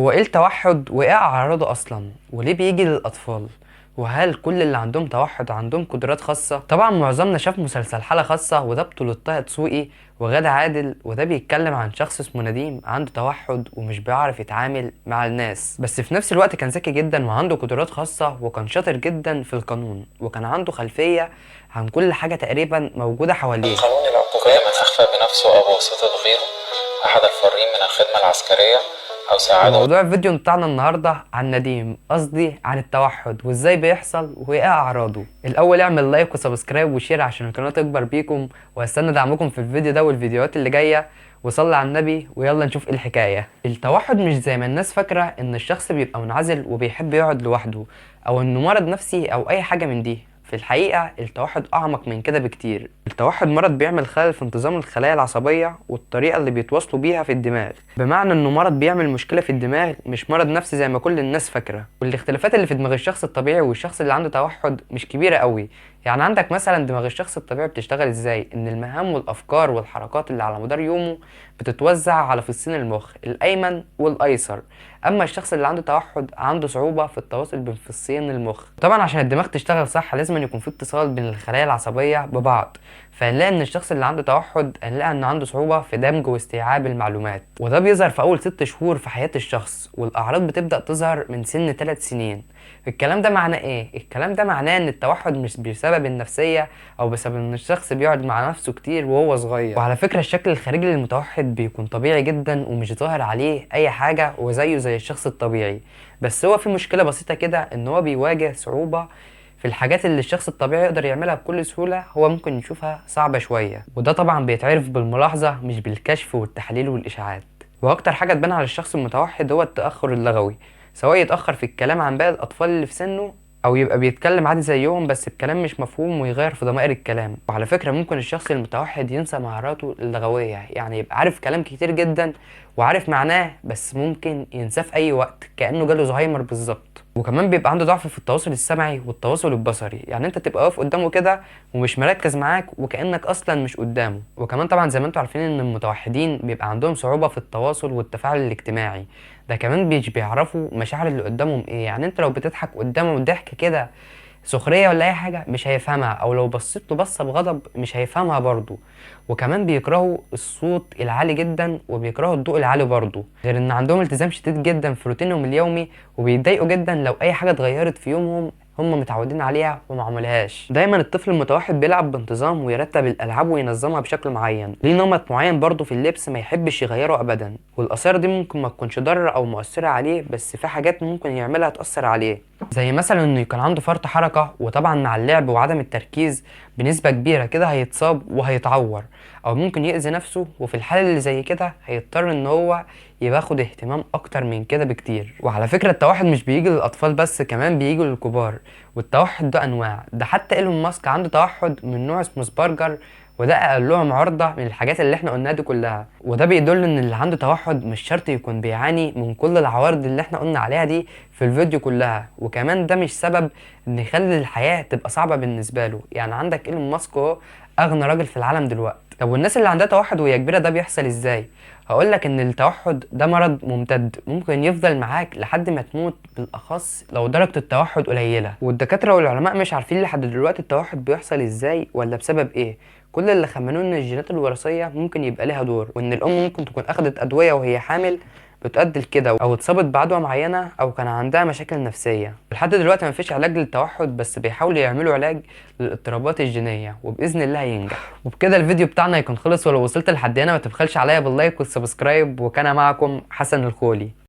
هو ايه التوحد وايه اعراضه اصلا وليه بيجي للاطفال؟ وهل كل اللي عندهم توحد عندهم قدرات خاصة؟ طبعا معظمنا شاف مسلسل حالة خاصة، وده بطولة طه دسوقي وغادة عادل، وده بيتكلم عن شخص اسمه نديم عنده توحد ومش بيعرف يتعامل مع الناس، بس في نفس الوقت كان ذكي جدا وعنده قدرات خاصة، وكان شاطر جدا في القانون، وكان عنده خلفية عن كل حاجة تقريبا موجودة حواليه. قانون العقوبات كل من أخفى بنفسه أو بواسطة غيره أحد الفارين من الخدمة العسكرية أو ساعده. موضوع الفيديو بتاعنا النهارده عن نديم، قصدي عن التوحد وازاي بيحصل وايه اعراضه. الاول اعمل like و subscribe و share عشان القناة تكبر بيكم، واستنى دعمكم في الفيديو ده والفيديوهات اللي جاية، وصلي على النبي ويلا نشوف ايه الحكاية. التوحد مش زي ما الناس فاكره ان الشخص بيبقى منعزل وبيحب يقعد لوحده، او انه مرض نفسي او اي حاجة من دي. في الحقيقة التوحد أعمق من كده بكتير. التوحد مرض بيعمل خلل في انتظام الخلايا العصبية والطريقة اللي بيتواصلوا بيها في الدماغ، بمعنى إنه مرض بيعمل مشكلة في الدماغ، مش مرض نفسي زي ما كل الناس فاكرة. والاختلافات اللي في دماغ الشخص الطبيعي والشخص اللي عنده توحد مش كبيرة قوي. يعني عندك مثلا دماغ الشخص الطبيعي بتشتغل ازاي؟ ان المهام والافكار والحركات اللي على مدار يومه بتتوزع على فصين المخ الايمن والايسر. اما الشخص اللي عنده توحد عنده صعوبة في التواصل بين فصين المخ. طبعا عشان الدماغ تشتغل صح لازم أن يكون في اتصال بين الخلايا العصبية ببعض، فهنلاقي ان الشخص اللي عنده توحد هنلاقي ان عنده صعوبة في دمج واستيعاب المعلومات، وده بيظهر في اول 6 شهور في حياة الشخص، والاعراض بتبدأ تظهر من سن 3 سنين. الكلام ده معناه ايه؟ الكلام ده معناه ان التوحد مش بسبب النفسية او بسبب ان الشخص بيقعد مع نفسه كتير وهو صغير. وعلى فكرة الشكل الخارجي للمتوحد بيكون طبيعي جدا ومش ظاهر عليه اي حاجة، وزيه زي الشخص الطبيعي، بس هو في مشكلة بسيطة كده ان هو بيواجه صعوبة في الحاجات اللي الشخص الطبيعي يقدر يعملها بكل سهولة، هو ممكن يشوفها صعبة شوية، وده طبعا بيتعرف بالملاحظة مش بالكشف والتحليل والإشاعات. واكتر حاجة تبان على الشخص المتوحد هو التأخر اللغوي، سواء يتأخر في الكلام عن باقي الأطفال اللي في سنة، أو يبقى بيتكلم عادي زيهم بس بكلام مش مفهوم ويغير في ضمائر الكلام. وعلى فكرة ممكن الشخص المتوحد ينسى مهاراته اللغوية، يعني يبقى عارف كلام كتير جدا وعارف معناه بس ممكن ينساه في أي وقت كأنه جاله زهايمر بالظبط. وكمان بيبقى عنده ضعف في التواصل السمعي والتواصل البصري، يعني انت تبقى واقف قدامه كده ومش مركز معاك وكأنك اصلا مش قدامه. وكمان طبعا زي ما انتوا عارفين ان المتوحدين بيبقى عندهم صعوبة في التواصل والتفاعل الاجتماعي، ده كمان مش بيعرفوا مشاعر اللي قدامهم ايه، يعني انت لو بتضحك قدامه ضحك كده سخرية ولا اي حاجة مش هيفهمها، او لو بصيت له بصة بغضب مش هيفهمها برضو. وكمان بيكرهوا الصوت العالي جدا وبيكرهوا الضوء العالي برضو، غير ان عندهم التزام شديد جدا في روتينهم اليومي، وبيتضايقوا جدا لو اي حاجة اتغيرت في يومهم هم متعودين عليها وما عملهاش. دايما الطفل المتوحد بيلعب بانتظام ويرتب الالعاب وينظمها بشكل معين، ليه نمط معين برضه في اللبس ما يحبش يغيره ابدا، والاثار دي ممكن ما تكونش ضارة او مؤثرة عليه، بس في حاجات ممكن يعملها تاثر عليه، زي مثلا انه يكون عنده فرط حركة، وطبعا مع اللعب وعدم التركيز بنسبة كبيرة كده هيتصاب وهيتعور او ممكن يأذي نفسه، وفي الحالة اللي زي كده هيضطر ان هو ياخد اهتمام اكتر من كده بكتير. وعلى فكرة التوحد مش بيجي للاطفال بس، كمان بيجي للكبار، والتوحد ده انواع، ده حتى ايلون ماسك عنده توحد من نوع اسمه سبارجر، وده اقل لهم عرضة من الحاجات اللي احنا قلناها دي كلها. وده بيدل ان اللي عنده توحد مش شرط يكون بيعاني من كل العوارض اللي احنا قلنا عليها دي في الفيديو كلها، وكمان ده مش سبب ان يخلي الحياة تبقى صعبة بالنسبة له. يعني عندك ايلون ماسك اهو اغنى راجل في العالم دلوقتي. طب والناس اللي عندها توحد وهي كبيرة ده بيحصل ازاي؟ هقولك ان التوحد ده مرض ممتد ممكن يفضل معاك لحد ما تموت، بالاخص لو درجة التوحد قليلة. والدكاترة والعلماء مش عارفين لحد دلوقتي التوحد بيحصل ازاي ولا بسبب ايه، كل اللي خمنوه ان الجينات الوراثية ممكن يبقى لها دور، وان الام ممكن تكون اخدت ادوية وهي حامل بتؤدي لكده، او اتصابت بعدوى معينة، او كان عندها مشاكل نفسية. لحد دلوقتي مفيش علاج للتوحد، بس بيحاولوا يعملوا علاج للاضطرابات الجينية وباذن الله هينجح. وبكده الفيديو بتاعنا يكون خلص، ولو وصلت لحد هنا ما تبخلش عليا بال like وال subscribe، وكان معكم حسن الخولي.